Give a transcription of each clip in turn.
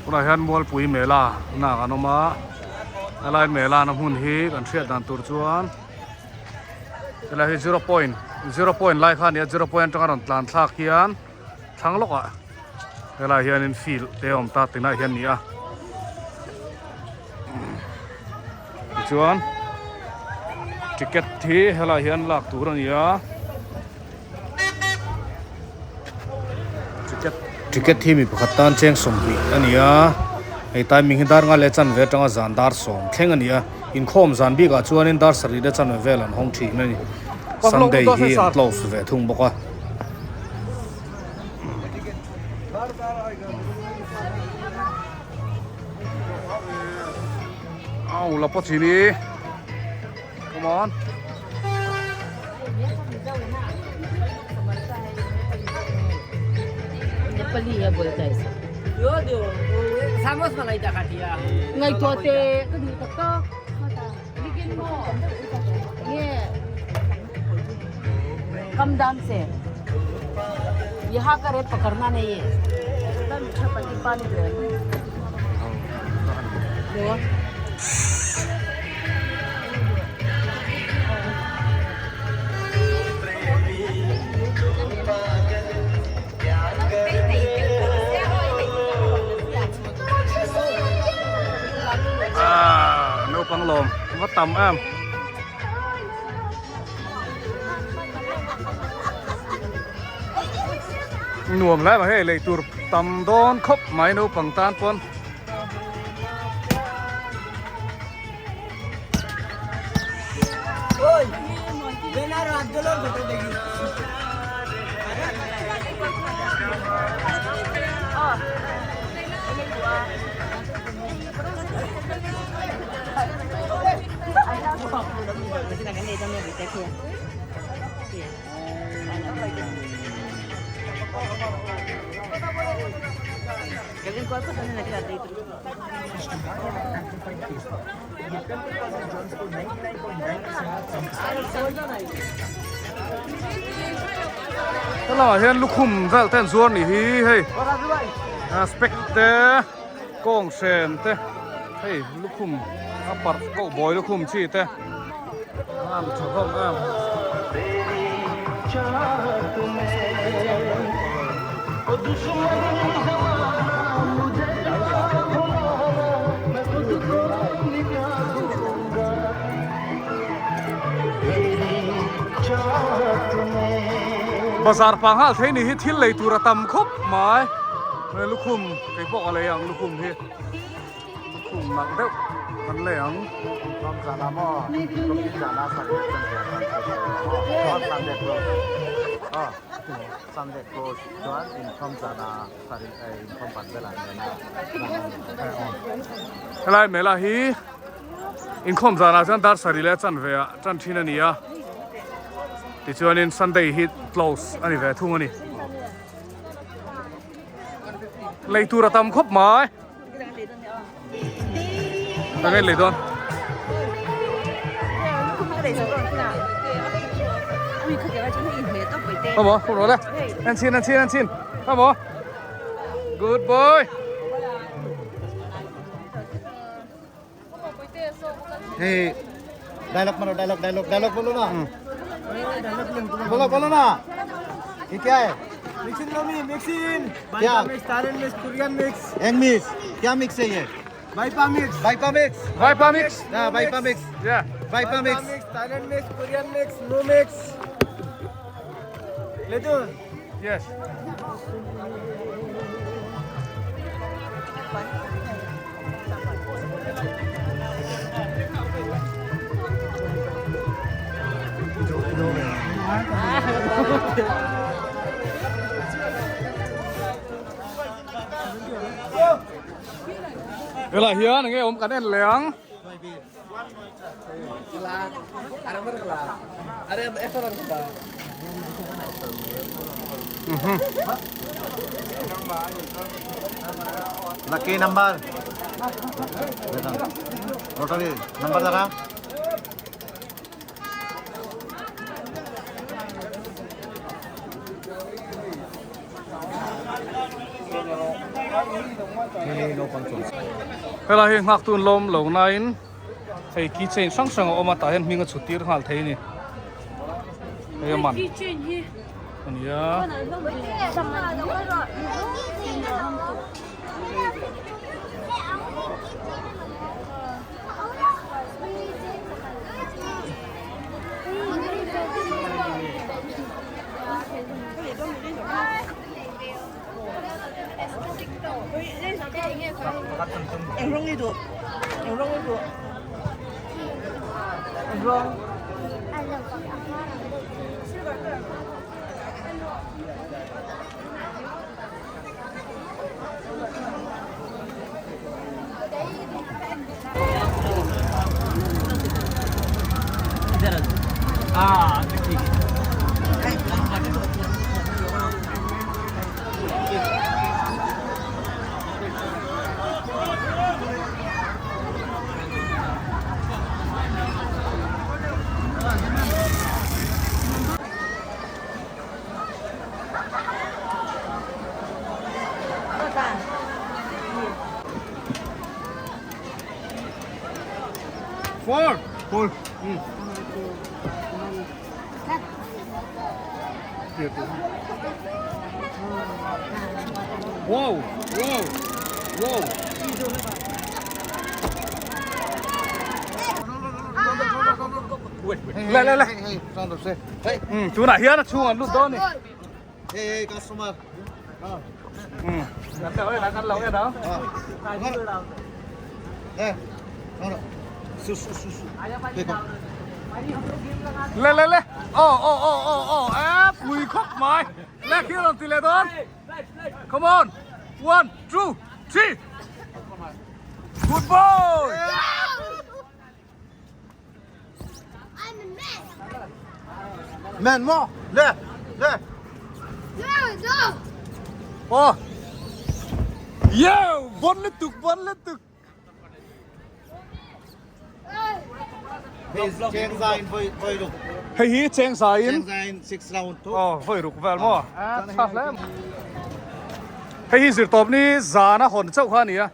Tunah hian Mualpui Mela na kan awm a, helai Mela na hmun hi kan hriat dan tur chuan helai hi zero point zero point lai kha a ni a, zero point atanga rawn tlan thlak hian thlang lawkah helai hianin field te a awm ta tinah hian a ni a. Tichuan ticket hi helai hian lak tur a ni a ticket ticket hi mi pakhat tan cheng 20 a ni a hei timing hi dar nga leh chanve atanga zan dar 10 thleng a ni a inkhawm zan bikah chuanin dar sarih leh chanve vel an hawng thin a ni sunday hi an close ve thung bawk a. Au la pawh chini come on Nepali ya bolta hai Samos malai dah katia. Ngai tua te ka du tak tak lekin mo ye कम दाम से यहाँ का रेट पकड़ना नहीं है मीठा पत्ती पानी दो Ah, naupang lawm va tam em. Nuam lai mà hei lei tur tam dawn khawp mai naupang tan pawn. Helaiah hian lukhum vel te an zuar nih hi hei spec te kawng hren te hei lukhum a parh koh bawi lukhum chi te a tha hlawm em. Bazar panghal thei ni hi thil lei tur a tam khawp mai lukhum keipawh ka lei ang lukhum hi. Lukhum nalh deuh kan lei ang. Helai mela hi inkhawm zanah chuan dar sarih leh a chanve ah tan thin a ni a tichuanin Sunday hi close a ni ve thung a ni. Lei tur a tam khawp mai. Ka ngei lei dawn. Come on, come on. Ăn xin, ăn xin, ăn xin. Come on. Good boy. Hey, dialogue मारो dialogue dialogue dialogue बोलो ना बोलो बोलो ना ये क्या है mixing mummy mixing क्या? Mix Thailand mix Korean mix egg mix क्या मिक्स है ये वाइपा मिक्स वाइपा mix Vipa mix. हाँ वाइपा mix Yeah. वाइपा mix mix Thailand mix Korean mix no mix ले दो Yes. Helai hian enge awm kan en leh ang. Lucky number lottery number लगा Helai hi nghak tun lawm lo nain hei key chain hrang hrang a awm a tah hian hming a chhut tir nghal thei a ni hei a man a ni a. Four. Four. Wow, wow, wow. Le le le. Tunah hian a chhung an lut dawn a ni. Hey hey customer. Kan lo en ang. Su su su su. Le le le. Oh oh oh oh oh. Eh pui khawp mai. Le khi rawn ti leh dawn. Come on. One, two, three. Good boy. Man mo. Le. Le. Oh. Yo, bon lutuk, bon lutuk. Cheng za in voi voi ruk. Hei hi cheng za in. Cheng za in 6 round to. Oh, voi ruk vel mo. A tha hle. Hei hi zirtawp ni zana hawn chauh kha a ni a.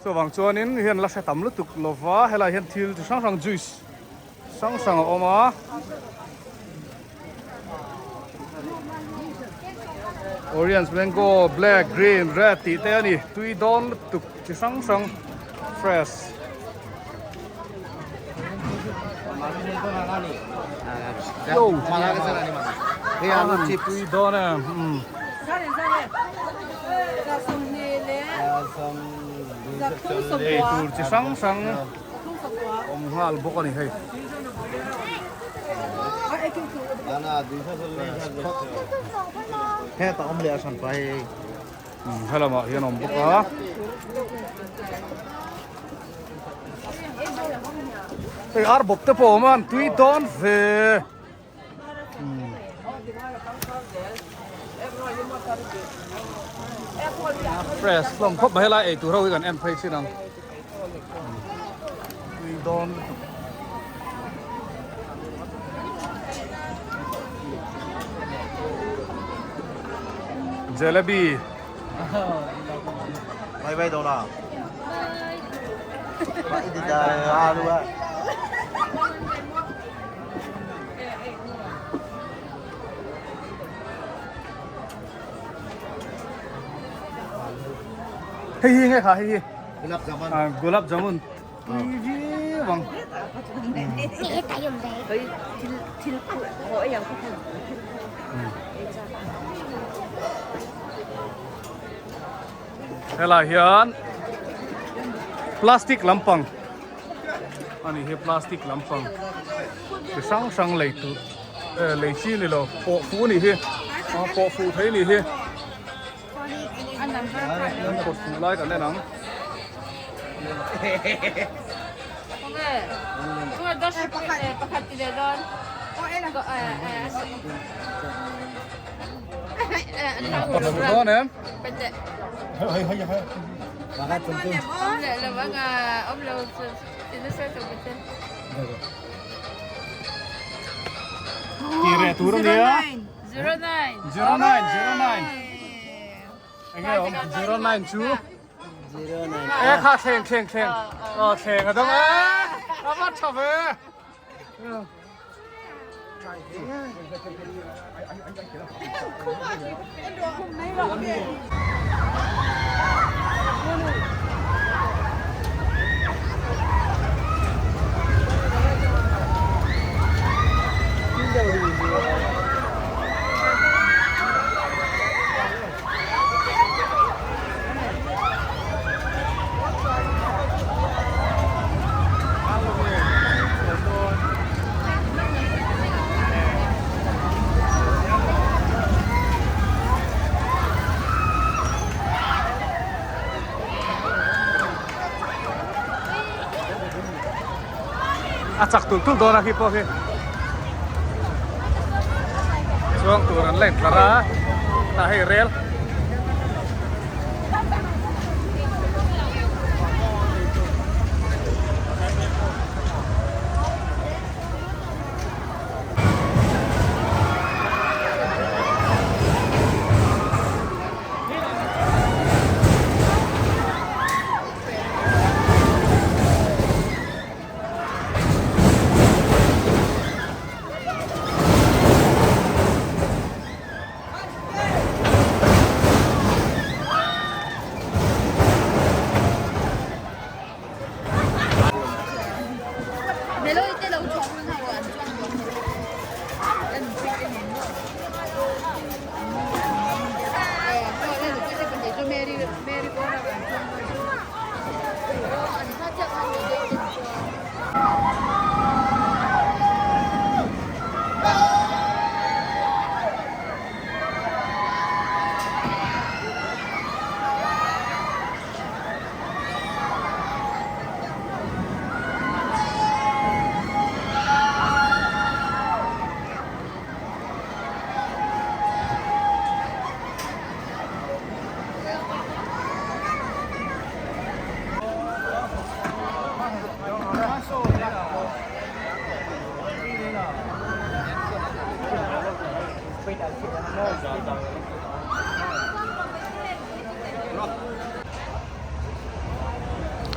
Chuvang chuanin hian la hre tam lutuk lova helai hian thil chi hrang hrang juice hrang hrang a awm a. Orange, mango, black, green, red tih te a ni tui dawn lutuk chi hrang hrang fresh. Tui dawn em. Ei tur chi hrang hrang awm nghal bawk a ni hei. Helamah hian awm bawk a. Hei ar bawp te pawh a awm a an tui dawn ve. Fresh hlawm khawp mai helai ei tur ho hi kan en phei chin ang tui dawn lutuk. Jalebi. Bye bye đâu nào. Bye. Đi ra luôn á. Hei hi nge kha hei hi. Gulab jamun. Ah, gulab jamun. Tui viau ang. Helai hian plastic lampang ani hi plastic lampang chi hrang hrang lei tur eh lei chi ni lo pawh fu ni hi a pawh fu thei ni hi an pawt fu lai kan en ang. Pawt fu dawn em? Tih reh tur a nia. 09 09. Enge awm 09 chu e kha thleng thleng thleng aw thleng a dang e a va tha ve A chak tul tul dawn a khi pawh khi chuang tur an la intlar a tah hei rel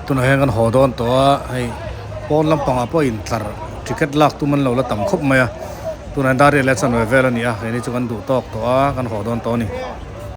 Tunah hian kan haw dawn tawh a hei pawn lampangah pawh intlar ticket lak tum an lo la tam khawp mai a tunah hian dar riat leh chanve vel a ni a keini chu kan duh tawk tawh a kan haw dawn tawh a ni.